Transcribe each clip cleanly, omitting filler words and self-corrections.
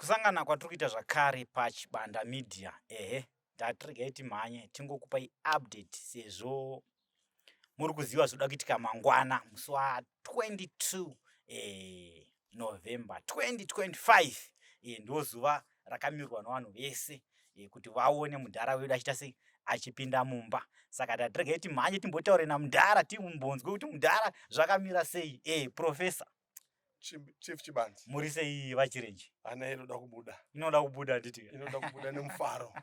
Kusangana kwatiri kuita zvakare paChibanda Media, ehe, ndati regai timhanye tingokupai update sezvo muri kuziva zvoda kuitika mangwana musi wa 22 November 2025. Ndo zuva rakamirwa nevanhu vese kuti vaone mudhara wedu achiita sei, achipinda mumba. Saka tati regai timhanye timbotaure namudhara, timbonzwe kuti mudhara zvakamira sei. Professor Chief Chibanzi, muri sei vaChirenje? Hana inoda kubuda. Inoda kubuda, handiti? Inoda kubuda nemufaro.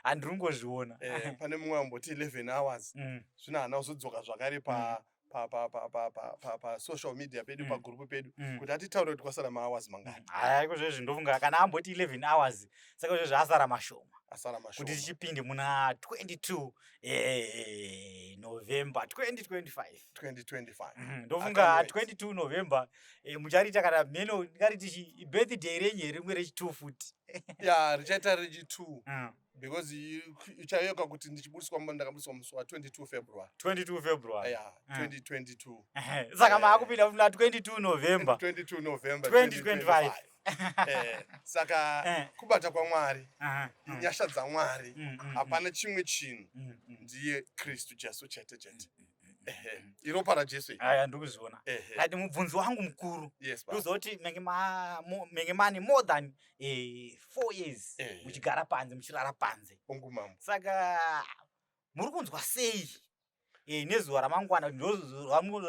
Handiri kungozviona. Pane mumwe amboti 11 hours, zvino haana kuzodzoka zvakare pa pa social media pedu, pagrupu pedu, kuti atitaure kuti kwasara mahours mangani. Haya, iko ndofunga kana amboti 11 hours, saka izvozvo asara mashoma asara mashoma kuti tichipinde muna 22 November 2025. 2025. Ndofunga 22 November muchariita kana mheno ndingariti birthday renyu here, rimwe rechi2 futi? Ya, richaita rechi2 because uchayeuka kuti ndichibudiswa, ndakabudiswa musi wa22 February. 22 February. Ya, 2022. Saka maakupinda muna 22 November. 22 November. 2025. Saka kubata kwaMwari, inyasha dzaMwari, hapana chimwe chinhu, ndiye Kristu Jesu chete chete. Iropa raJesu. Aya, ndikuzviona. Ati mubvunzo wangu mukuru, ndozoti menge mane more than 4 years muchigara panze, muchirara panze. Hongu, mambo. Saka muri kunzwa sei nezuva ramangwana, ndo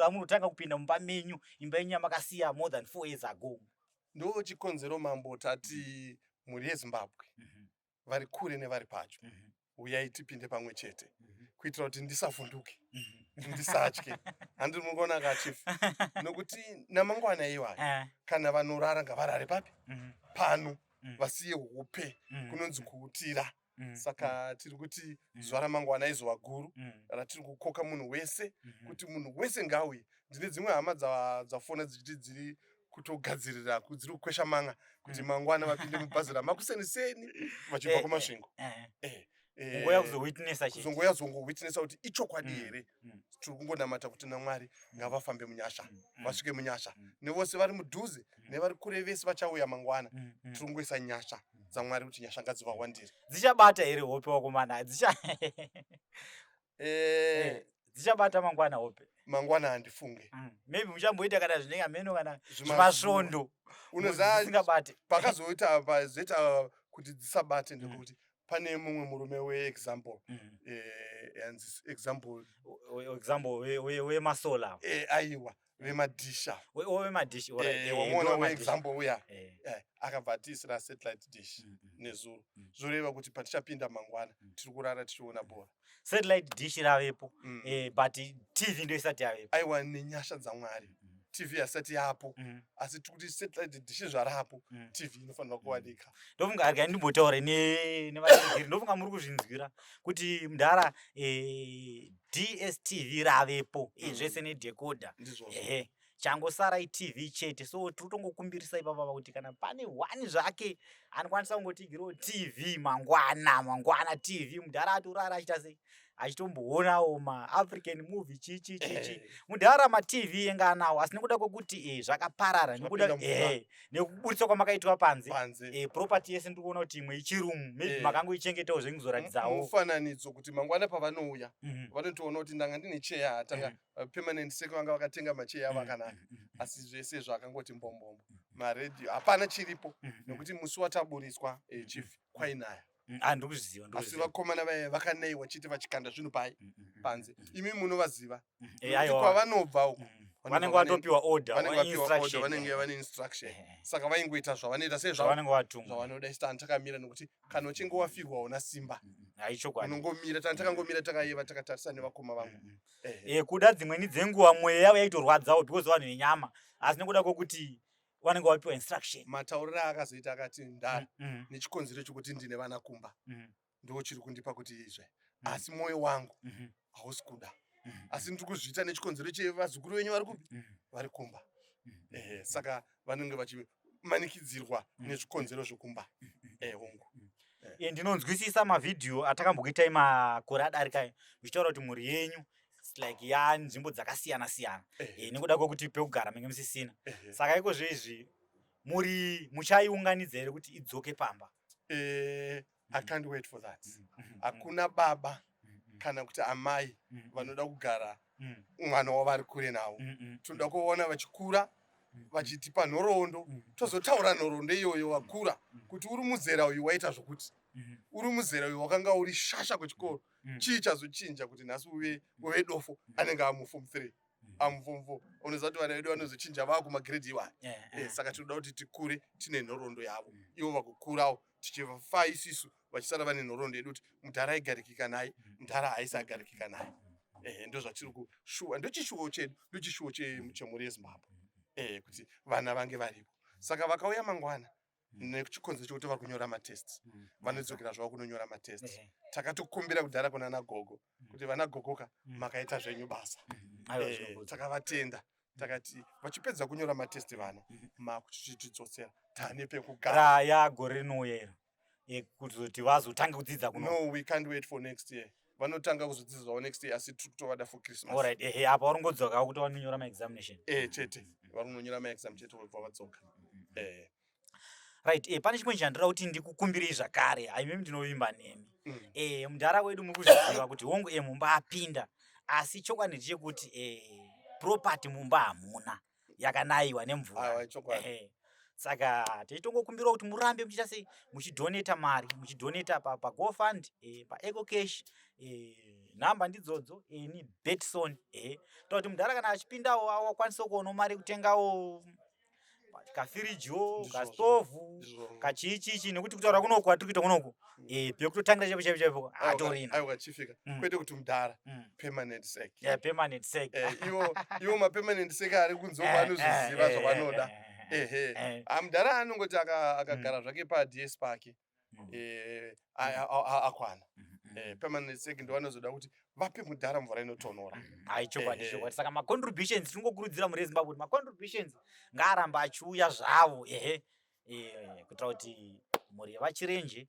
ramunotanga kupinda mumba menyu, imba yenyu yamakasiya more than 4 years ago? Ndo chikonzero, mambo, tati mhuri yeZimbabwe, vari kure nevari padyo, uyai tipinde pamwe chete kuitira kuti ndisavhunduke, ndisatye. Handiri mukuona ka, chief? Nokuti namangwana iwayo, kana vanorara ngavarare papi? Pano. Vasiye hope, kunonzi kuutira. Saka tiri kuti zuva ramangwana izuva guru ratiri kukoka munhu wese, kuti munhu wese ngauye. Ndine dzimwe hama dzafona dzichiti dziri kutogadzirira, dziri kukwesha man'a kuti mangwana vapinde mubhazi ramakuseniseni vachibva kuMasvingo. Kungouya kuzowitnessa chete. Kuzongouya kuzongowitnessa kuti ichokwadi here. Tiri kungonamata kuti naMwari ngavafambe munyasha, vasvike munyasha, nevose vari mudhuze nevari kure, vese vachauya mangwana. Tiri kungoisa nyasha dzaMwari kuti nyasha ngadzivawandire. Dzichabata here hope, wakomana? Dzichabata mangwana hope? Mangwana handifunge. Maybe muchamboita kana zvinenge hameno kana zvimasvondo Unoziva, dzisingabate. Pakazoita, pazoita kuti dzisabate ndekuti pane mumwe murume weexample, yanzi example. Example wemasolar? Aiwa, vemadhisha. Wemadhishi. Wamuona weexample uya? Akabva atiisira satellite dish nezuro. Zvoreva kuti patichapinda mangwana, tiri kurara tichiona bhora. Satellite dish ravepo, but TV ndo isati yavepo. Aiwa, nenyasha dzaMwari TV hasati yapo, asi tiri kuti satellite dish zvarapo, TV inofanira kuwanika. Ndofunga argai ndimbotaure nevatsigiri. Ndofunga muri kuzvinzwira kuti mudhara, DStv ravepo, zvese nedecoder. Ndizvozvo. Ehe, changosara iTV chete. So tiri kutongokumbirisa ipapa kuti kana pane one zvake anokwanisa kungotigirawo TV mangwana, mangwana TV, mudhara atorara achiita sei, achitomboonawo maAfrican movie, chichi chichi. Mudhara, maTV enga anawo, asi nekuda kwekuti zvakaparara nekuda Zvapinda mvura. Nekuburitswa kwamakaitwa panze, Panze. Property yese ndiri kuona kuti imwe ichirumu, maybe makangoichengetawo zvenguzoratidzawo. Mufananidzo kuti mangwana pavanouya, vanotoona kuti ndanga ndine cheya, tanga permanent seke vanga vakatenga macheya avo akanaka, asi zvese zvakangoti mbombombo, maredhiyo hapana chiripo, nekuti musi wataburitswa, chief, kwainaya. Ah, ndiri kuzviziva, ndiri Asi kuzviziva. vakomana vaya vakanaiwa chete, vachikanda zvinhu pai panze. Imi munovaziva, nekuti Aiwa. kwavanobva uku, Vanenge vatopiwa order, vanenge vapiwa order, instruction. vanenge vane instruction. Saka vaingoita zvavanoita sezvavo Zvavanenge vatumwa. zvavanoda. Isi tani takamira, nekuti kana uchinge wafirwa una simba. Haichokwadi. Unongomira. Tani takangomira, takayeva, takatarisa nevakoma vangu. Kuda dzimweni dzenguva mweya yavo yaitorwadzawo because vanhu venyama, asi nekuda kwokuti vanenge vapiwa instruction. Matauriro aakazoita, akati ndara nechikonzero chokuti ndine vana kumba, ndo chiri kundipa kuti izve, asi mwoyo wangu hausi kuda, asi ndiri kuzviita nechikonzero chevazukuru venyu vari kupi? Vari kumba. Ehe, saka vanenge vachimanikidzirwa nezvikonzero zvekumba. Hongu. Ndinonzwisisa mavhidhiyo atakambokuitai makore adarika muchitaura kuti mhuri yenyu, it's like yanzvimbo dzakasiyana siyana, nekuda kwekuti pekugara menge musisina. Saka ikozvo izvi Muri muchaiunganidza here kuti idzoke pamba? I can't wait for that. Hakuna baba kana kuti amai vanoda kugara mwana wavo ari kure navo. Tinoda kuona vachikura, vachitipa nhoroondo, tozotaura nhoroondo iyoyo vakura, kuti uri muzera uyu waita zvokuti, uri muzera uyu wakanga uri shasha kuchikoro, chii chazochinja kuti nhasi uve dofo? Anenge amuform 3, amuform 4. Unoziva kuti vana vedu vanozochinja vaakumagrade iwaya. Saka tinoda kuti tikure tine nhoroondo yavo, ivo vakukurawo tichifa isisu vachisara vane nhoroondo yedu, kuti mudhara aigarikika naye, mudhara haisi agarikika naye. Ndo zvatiri kushuwa, ndochishuwo chedu, ndochishuwo chemhuri yeZimbabwe, kuti vana vange varipo. Saka vakauya mangwana nechikonzero chekuti vari kunyora matest, vanodzokera zvavo kunonyora matest. Takatokumbira kudhara kuna nagogo kuti vana gogoka, makaita zvenyu basa. Takavatenda, takati vachipedza kunyora matest vana, makuchitidzotsera tane pekugara. Raya gore rinouya iro kuzoti vazotange kudzidza kuno? No, we can't wait for next year. Vanotanga kuzodzidza zvavo next year, asi tiri kutovada for Christmas. Alright, ehe, apa varingodzoka kuti vanonyora maexamination. Chete, vari kunonyora maexam chete, vobva vadzoka. Right, pane chimwe chandinoda kuti ndikukumbirei zvakare. Haimimi, ndinovimba nemi. Mudhara wedu muri kuzviziva kuti hongu, mumba apinda, asi chokwadi ndechekuti property mumba hamuna, yakanayiwa nemvura. Aiwa, chokwadi. Saka tichitongokumbirawo kuti murambe muchiita sei, muchidhoneta mari, muchidhoneta paGoFund, paEcoCash, nhamba ndidzodzo, ni Betson. Toda kuti mudhara kana achipindawo awakwanisawo kuonawo mari yekutengawo kafirijiwo, kastovhu, kachiichichi, nekuti kutaura kunoku kwatiri kuita kunoku, pekutotangira chaipo chaipo chaipo hatorina. Aiwa, chifika. Kwete kuti mudhara, permanent sec. Yeah, permanent sec. Iwo mapermanent sec ari kunze uko anozviziva zvavanoda. Ehe. Mudhara anongoti akagara zvake pads pake, akwana. Permanent sec ndo vanozoda kuti vape mudhara mvura inotonhora. Hai, chokwadi. Chokwadi. Saka macontributions, tinongokurudzira mhuri yeZimbabwe kuti macontributions ngaaramba achiuya zvavo, ehe, kuitira kuti mhuri yevaChirenje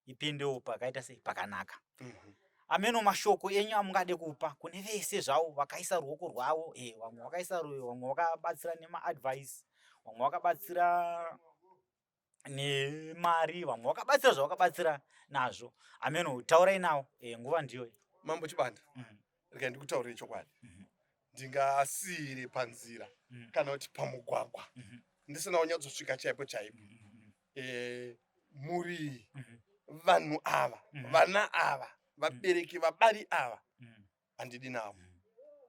ipindewo pakaita sei, pakanaka. Ameno mashoko enyu amungade kupa kune vese zvavo vakaisa ruoko rwavo, vamwe vakaisa, vamwe vakabatsira nemaadvice, vamwe vakabatsira nemari, vamwe vakabatsira zvavakabatsira nazvo. Ameno, taurai nawo, nguva ndiyoyi. Mambo Chibanda, rega ndikutaurire chokwadi. Ndingasiyire panzira kana kuti pamugwagwa ndisina kunyatsosvika chaipo chaipo. Muri vanhu ava, vana ava, vabereki, vabari ava, handidi navo.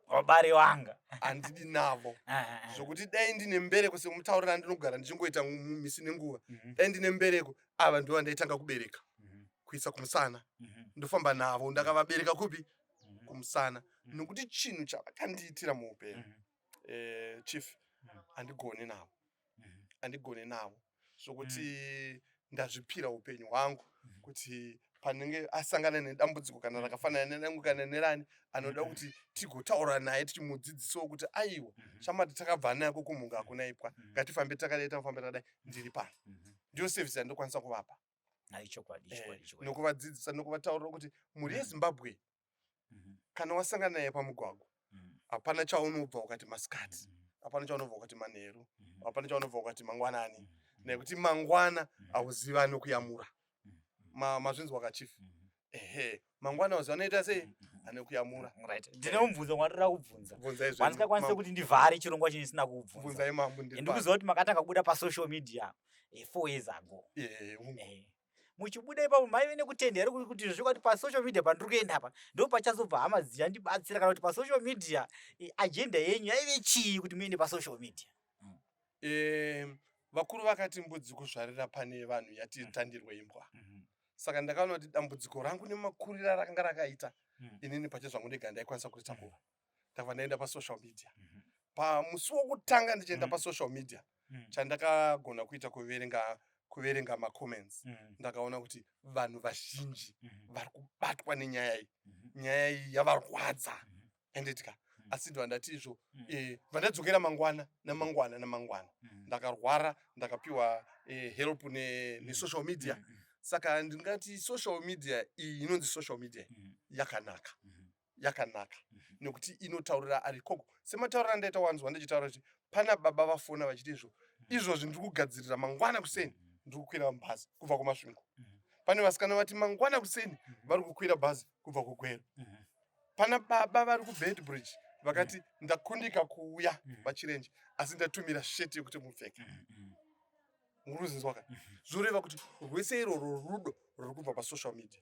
Vabari wanga. Handidi navo, zvokuti dai ndine mbereko, semutaurira ndinogara ndichingoita misi nenguva, dai ndine mbereko, ava ndo vandaitanga kubereka, kuisa kumusana, ndofamba navo. Ndakavabereka kupi? Kumusana. Nokuti chinhu chavakandiitira muupenyu, chief, handigoni navo, handigoni navo, zvokuti ndazvipira upenyu hwangu kuti panenge asangana nedambudziko kana rakafanana nerangu kana nerani, anoda kuti tigotaura naye, tichimudzidzisawo kuti aiwa, shamati takabva nako kumhunga hakuna ipwa, ngatifambe takadai, tafambe takadai, ndiri pano. Ndiyo service yandinokwanisa kuvapa. Hai, chokwadi. Chokwadi, chokwadi. Nokuvadzidzisa, nokuvataurira kuti mhuri yeZimbabwe, kana wasangana naye pamugwagwa, hapana chaunobva ukati masikati, hapana chaunobva ukati manheru, hapana chaunobva ukati mangwanani, nekuti mangwana hauzivi anokuyamura. Mazvinzwa kachief? Ehe, mangwana hauzivi anoita sei, anokuyamura. Right, ndine mubvunzo wandinoda kubvunza. Bvunzai zvenyu, Wandisingakwanisi mambo. kuti ndivhare chirongwa chini ndisina kubvunza. Bvunzai mambo, ndiri pano. Ndikuziva kuti makatanga kubuda pasocial media 4 years ago. Hungu. Muchibuda ipapo maive nekutenda here kuti zvokwadi pasocial media pandiri kuenda apa ndo pachazobva hama dzichandibatsira, kana kuti pasocial media agenda yenyu yaive chii kuti muende pasocial media? Vakuru vakati mbudzi kuzvarira pane vanhu yati tandirwe imbwa. Saka ndakaona kuti dambudziko rangu nemakuriro arakanga rakaita, inini pache zvangu ndega ndaikwanisa kuritakura. Ndakabva ndaenda pasocial media. Pamusi wokutanga ndichienda pasocial media, chandakagona kuita kuverenga macomments. Ndakaona kuti vanhu vazhinji vari kubatwa nenyaya iyi, nyaya iyi yavarwadza, enditka. Asi ndibva ndati izvo, vandadzokera mangwana namangwana namangwana. Ndakarwara, ndakapiwa help nesocial media. Saka ndingati social media iyi inonzi social media yakanaka, yakanaka, nekuti inotaurira ari ikoko, sematauriro andaita wanzwa ndichitaura kuti pana baba vafona vachiti izvo. Izvozvi ndiri kugadzirira mangwana kuseni, ndiri kukwira bhazi kubva kuMasvingo. Pane vasikana vati mangwana kuseni vari kukwira bhazi kubva kuGweru. Pana baba vari kuBeitbridge vakati ndakundika kuuya vaChirenje, asi ndatumira sheti yekuti mupfeke. Muruzinzwa ka? Zvoreva kuti rwese irworwo rudo ruri kubva pasocial media.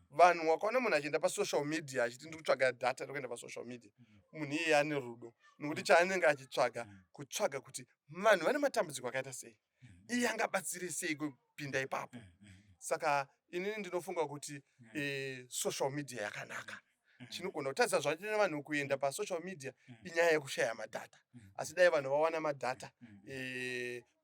Vanhu wakaona munhu achienda pasocial media achiti ndiri kutsvaga data, ndiri kuenda pasocial media, munhu iyeye ane rudo, nokuti chaanenge achitsvaga kutsvaga kuti vanhu vane matambudziko akaita sei, iye angabatsire sei kupinda ipapo. Saka inini ndinofunga kuti social media yakanaka. Chinogona kutadzisa zvacho nevanhu kuenda pasocial media inyaya yekushaya madhata. Asi dai vanhu vawana madhata,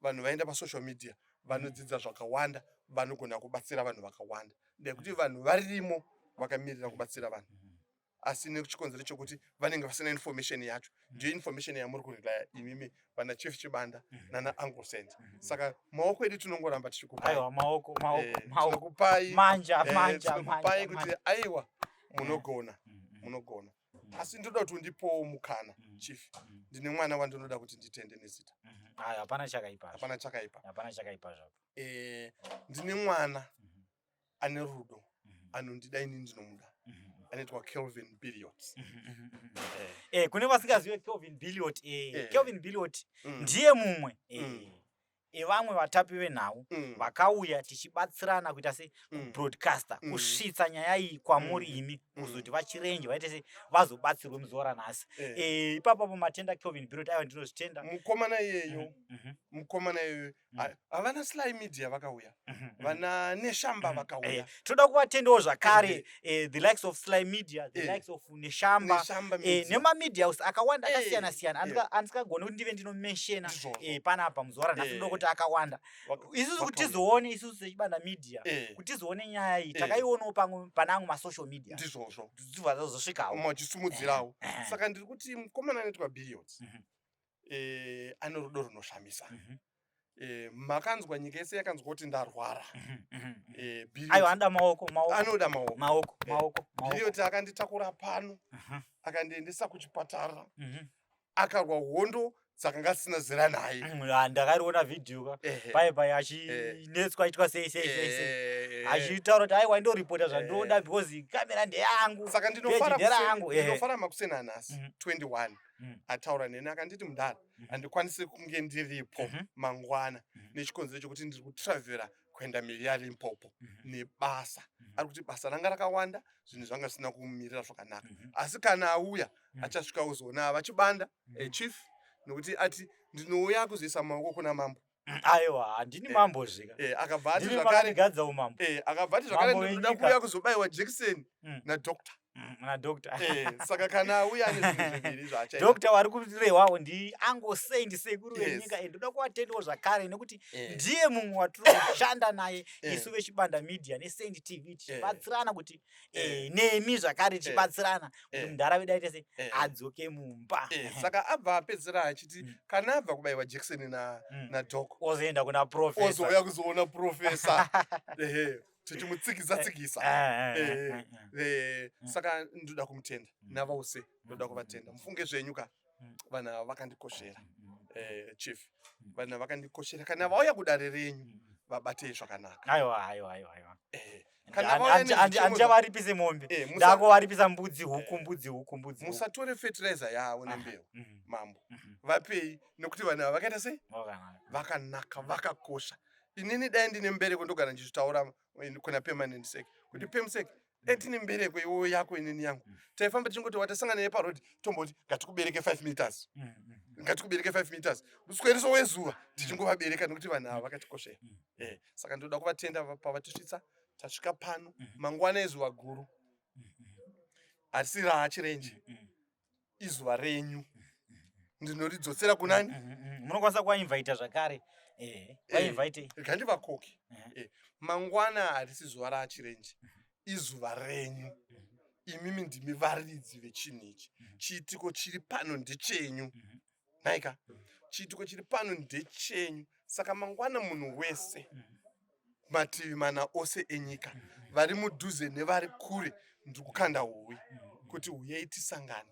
vanhu vaenda pasocial media, vanodzidza zvakawanda, vanogona kubatsira vanhu vakawanda, nekuti vanhu varimo vakamirira kubatsira vanhu, asi nechikonzero chokuti vanenge vasina information yacho. Ndiyo information yamuri kurelaya imimi vana Chief Chibanda nana Uncle Saint. Saka maoko edu tinongoramba tichikupai. Aiwa, maoko, maoko, maoko. Tinokupai manja, manja, tinokupai manja, kuti manja. Aiwa, munogona, munogona. Asi ndoda kuti undipowo mukana, Chief. Ndine mwana wandinoda kuti nditende nezita. Ayo, hapana chakaipa. Hapana chakaipa. Hapana chakaipa zvapo. Ndine mwana ane rudo, anondida, ini ndinomuda, anoitwa Kelvin Billiot. Kune vasingazive Kelvin Billiot, Kelvin Billiot ndiye mumwe evamwe vatapi venhau vakauya tichibatsirana kuita se kubroadcaster, kusvitsa nyaya iyi kwamuri imi, kuzoti vaChirenje vaite se vazobatsirwe muzuva ranhasi. Ipapapo matenda Kelvin Billiot, aiwa, ndinozvitenda. Mukomana iyeyo, mukomana iyeyo, havana Sly Media vakauya, vana Neshamba vakauya. Toda kuvatendawo zvakare, the likes of Sly Media, the likes of Neshamba, Neshamba Media. Nemamedia house akawanda akasiyana siyana andisingagoni kuti ndive ndinomenshena Ndizvozvo. Panapa muzuva ranhasi. Ndoda kuti akawanda isusu kuti Vakauya. tizoone isusu seChibanda Media, kuti tizoone nyaya iyi, takaionawo pamwe pane amwe masocial media, Ndizvozvo. Dzibva dzazosvikawo. Machisimudzirawo. Saka ndiri kuti mukomana anoitwa Billiot ane rudo runoshamisa. Makanzwa, nyika yese yakanzwa kuti ndarwara. Billiot Aiwa, anoda maoko, maoko. Anoda maoko. Maoko, maoko, maoko. Billiot akanditakura pano, akandiendesa kuchipatara, akarwa hondo dzakanga dzisina zera naye. Ndakariona vhidhiyo ka, pai pai achinetswa, aitwa sei sei sei sei, achitaura kuti aiwa, indoripota zvandoda because kamera ndeyangu, Saka peji ndinofara nderangu. Ndinofara makuseni anhasi 21 ataura neni akanditi, "Mudhara, handikwanisi kunge ndiripo mangwana nechikonzero chokuti ndiri kutravhera kuenda miri yaLimpopo nebasa." Ari kuti basa ranga rakawanda, zvinhu zvanga zvisina kumirira zvakanaka, asi kana auya achasvika kuzoona vaChibanda, chief, nokuti ati ndinouya kuzoisa maoko kuna mambo. Aiwa, handini mambo zvika. Akabva ati Ndimi zvakare makandigadza umambo. Akabva ati zvakare, Mambo "Ndinoda wenyika. kuuya kuzobayiwa jekiseni nadoctor." Nadoctor. Saka kana auya ane zvinhu zviviri zvaachaita. Doctor vari kurehwawo ndi Uncle Saint, sekuru venyika. Ndoda kuvatendawo zvakare nekuti ndiye mumwe watiri kushanda naye isu veChibanda Media neSaint TV, tichibatsirana kuti nemi zvakare, tichibatsirana kuti mundhara vedu aite sei, adzoke mumba. Saka abva apedzera achiti kana abva kubayiwa jekiseni nadoc, ozoenda kuna professor. Ozouya kuzoona professor, ehe, tichimutsikisa tsikisa. Saka ndoda kumutenda navose, ndoda kuvatenda. Mufunge zvenyu ka, vanhu ava vakandikoshera. Chief, vanhu ava vakandikoshera. Kana vauya kudare renyu, vabatei zvakanaka. Aiwa, aiwa, aiwa, aiwa. Kana vauya nezvichemo Handichavaripise mombe, ndakuvaripisa mbudzi, huku, mbudzi, huku, mbudzi, huku. Musatore fertilizer yavo nembeu. Mambo, vapei, nekuti vanhu ava vakaita sei? Wakanaka. Vakanaka, vakakosha. Inini dai ndine mbereko, ndogara ndichitaura kuna permanent sec kuti permsec, dai tine mbereko iwoyo yako, inini yangu, taifamba tichingoti watasangana naye parodi, tomboti ngatikubereke 5 meters, ngatikubereke 5 meters, musweriso wezuva tichingovabereka, nekuti vanhu ava vakatikoshera. Saka ndoda kuvatenda pavatisvitsa, tasvika pano. Mangwana izuva guru, harisi raaChirenje, izuva renyu. Ndinoridzosera kunani? Munokwanisa kuvainvita zvakare, vainvite. Ngandivakoke. Mangwana harisi zuva raaChirenje, izuva renyu imimi. Ndimi varidzi vechinhu ichi. Chiitiko chiri pano ndechenyu. Nhaika, chiitiko chiri pano ndechenyu. Saka mangwana munhu wese, mativi mana ose enyika, vari mudhuze nevari kure, ndiri kukanda huwi kuti huyai tisangane.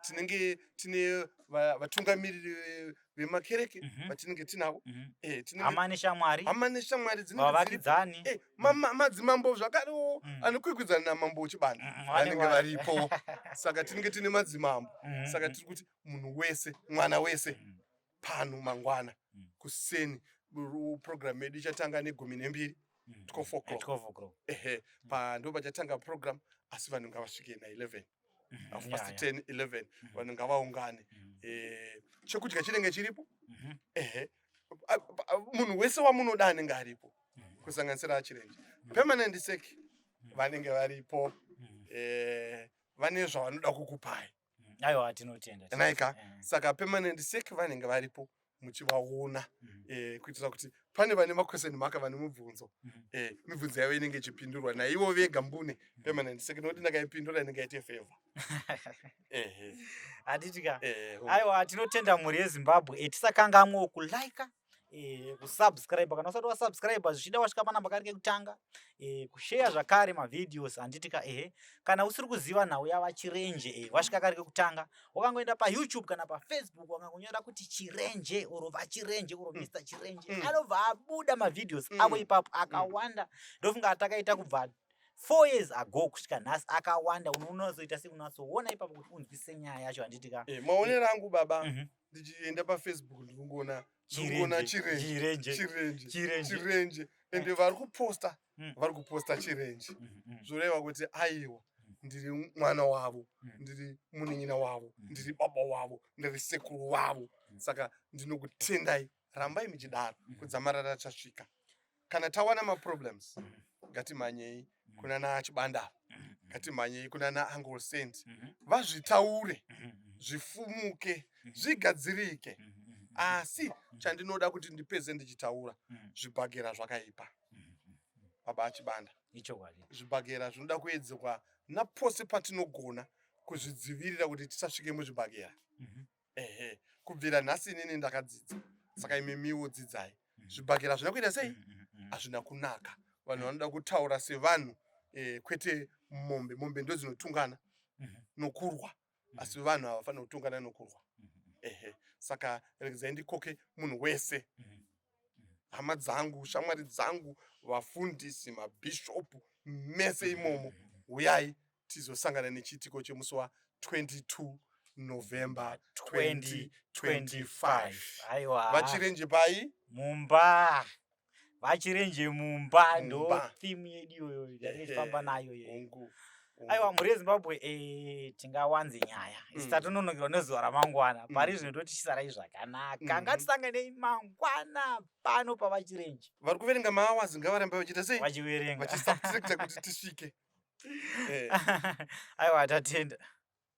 Tinenge tine Vatungamiriri vemakereke vatinenge tinavo. Hama neshamwari. Hama neshamwari dzinevavakidzani. Madzimambo zvakarewo anokwikwidzana namambo wechibanda vanenge varipo. Saka tinenge tine madzimambo. Saka tiri kuti munhu wese, mwana wese pano mangwana kuseni, program yedu ichatanga ne12, 12 o'clock. Ehe, pa ndo pachatanga program, asi vanhu ngavasvike na11, half past 10, 11, vanhu ngavaungane. Chekudya chinenge chiripo. Ehe, munhu wese wamunoda anenge aripo, kusanganisira achirenje, permanent sec vanenge varipo. Vane zvavanoda kukupai. Aiwa, tinotenda. Naika. Saka permanent sec vanenge varipo, muchivaona, kuitira kuti pane vane maquestion mark, vane mubvunzo, mibvunzo yavo inenge ichipindurwa naivo vega mbune permanent sec, nokuti ndakaipindura inenge yaite favor. Ehe. Handiti ka? Aiwa, tinotenda mhuri yeZimbabwe. Tisakangamwewo kulika, kusubscribe kana usati wasubscribe, zvichida wasvika panamba kari kekutanga, kushare zvakare mavideos, handiti ka? Ehe, kana usiri kuziva nhau yavaChirenje, wasvika kari kekutanga, wakangoenda paYouTube kana paFacebook, wakangonyora kuti Chirenje or vaChirenje or Mr Chirenje, anobva abuda mavideos avo ipapo akawanda. Ndofunga atakaita kubva 4 years ago kusvika nhasi akawanda. Unozoita seunatsoona ipapo kuti unzwisise nyaya yacho, handiti ka? Maonero angu, baba, ndichienda paFacebook ndikungoona, ndikuona Chirenje. Chirenje. Chirenje. Chirenje. Chirenje, ende vari kuposta, vari kuposta Chirenje. Zvoreva kuti aiwa, ndiri mwana wavo, ndiri munin'ina wavo, ndiri baba wavo, ndiri sekuru wavo. Saka ndinokutendai, rambai muchidaro kudzamarara tasvika. Kana tawana maproblems, ngatimhanyei kuna naChibanda, ngatimhanyei kuna naUncle Saint, vazvitaure, zvifumuke, zvigadzirike. Asi chandinoda kuti ndipedze ndichitaura, zvibhagera zvakaipa, baba aChibanda. Ichokwadi. Zvibhagera zvinoda kuedzekwa napose patinogona kuzvidzivirira kuti tisasvike muzvibhagera. Ehe, kubvira nhasi inini ndakadzidza, saka imimiwo dzidzai. Zvibhagera hazvina kuita sei? Hazvina kunaka. Vanhu vanoda kutaura sevanhu, kwete mombe. Mombe ndo dzinotungana nokurwa, asi vanhu havafaniri kutungana nokurwa. Ehe, saka regedzai ndikoke munhu wese, hama dzangu, shamwari dzangu, vafundisi, mabhishopu, mese imomo, uyai tizosangana nechiitiko chemusi wa22 November 2025. Aiwa. VaChirenje pai? Mumba. VaChirenje mumba, ndo Mumba. theme yedu iyoyo yatinenge tichifamba nayo iyoyo. Hongu. Aiwa, mhuri yeZimbabwe, tingawanze nyaya isi, tatononokerwa nezuva ramangwana. Pari zvino totichisarai zvakanaka. Ngatisanganei mangwana pano pavaChirenje. Vari kuverenga mahours ngavarambe vachiita sei? Vachiverenga. Vachisubtracta kuti tisvike. Aiwa, tatenda.